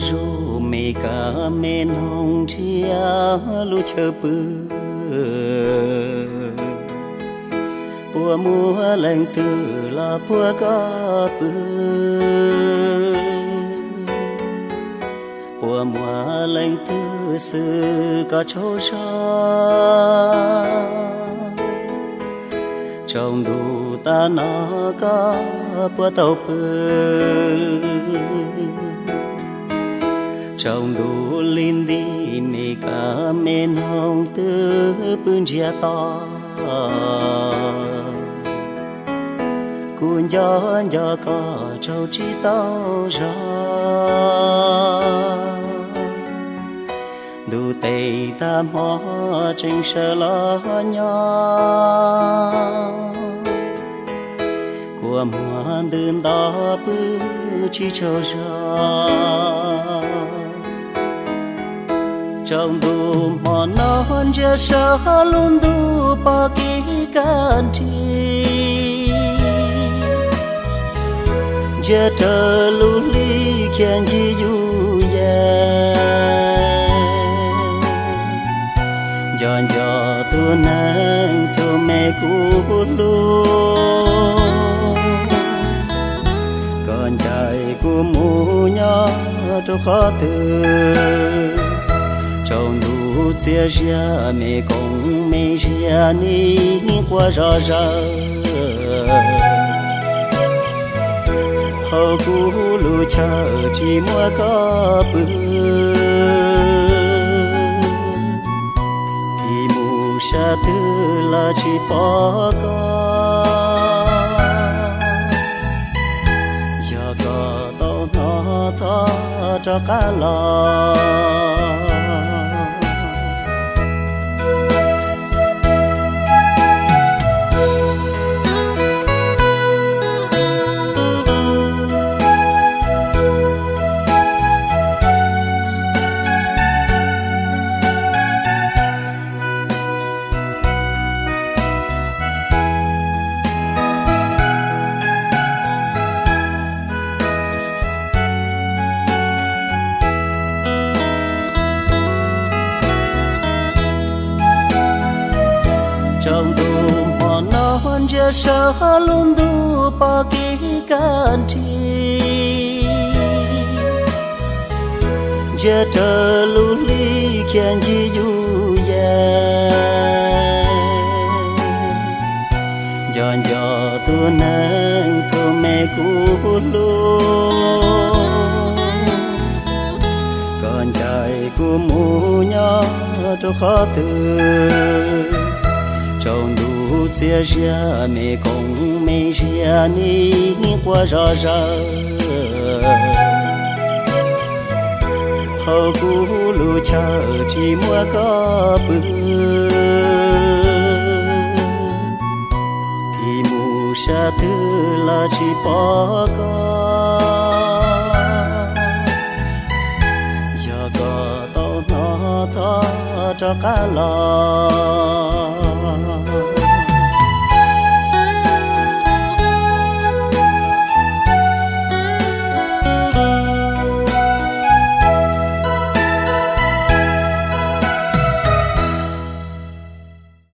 Zuj me kab me noog nrhiav lub chaw pw, puas muaj leej twg los puag koj pw, puas muaj leej twg xwb koj tsaug zog. Tsaus ntuj tag no koj puas tau pw? Tsaus ntuj li nti me kab me noog twb pw ntsiag to. Kuv nco nco koj tsaug tsis tau zog. Ntuj tes tag hmo tseem sawv los nyob, kua muag ntws nto pw tsis tsaug zog. Tsaus ntuj hmo no ntsia saum lub ntuj pom kev kaj nrig, ntsia raws lub hli khiav ncig yuj yees. Nco nco tus neeg tus me kuv hlub, koj ncaim kuv mus nyob rau qhov twg? Tsaus ntuj txias zias me koom me zias nim quaj zom zaws. Hauv kuv lub chaw tsis muaj koj pw, tig mus sab twg los tsis pom koj. Yog koj tau hnov thov rov qab los. Tsaus ntuj hmo no ntsia saum lub ntuj pom kev kaj nrig, ntsia raws lub hli khiav ncig yuj yees. Nco nco tus neeg tus me kuv hlub, koj ncaim kuv mus nyob rau qhov twg? Tsaus ntuj txias zias me koom me zias nim quaj zom zaws. Hauv kuv lub chaw tsis muaj koj pw, tig mus sab twg los tsis pom koj. Yog koj tau hnov thov rov qab los.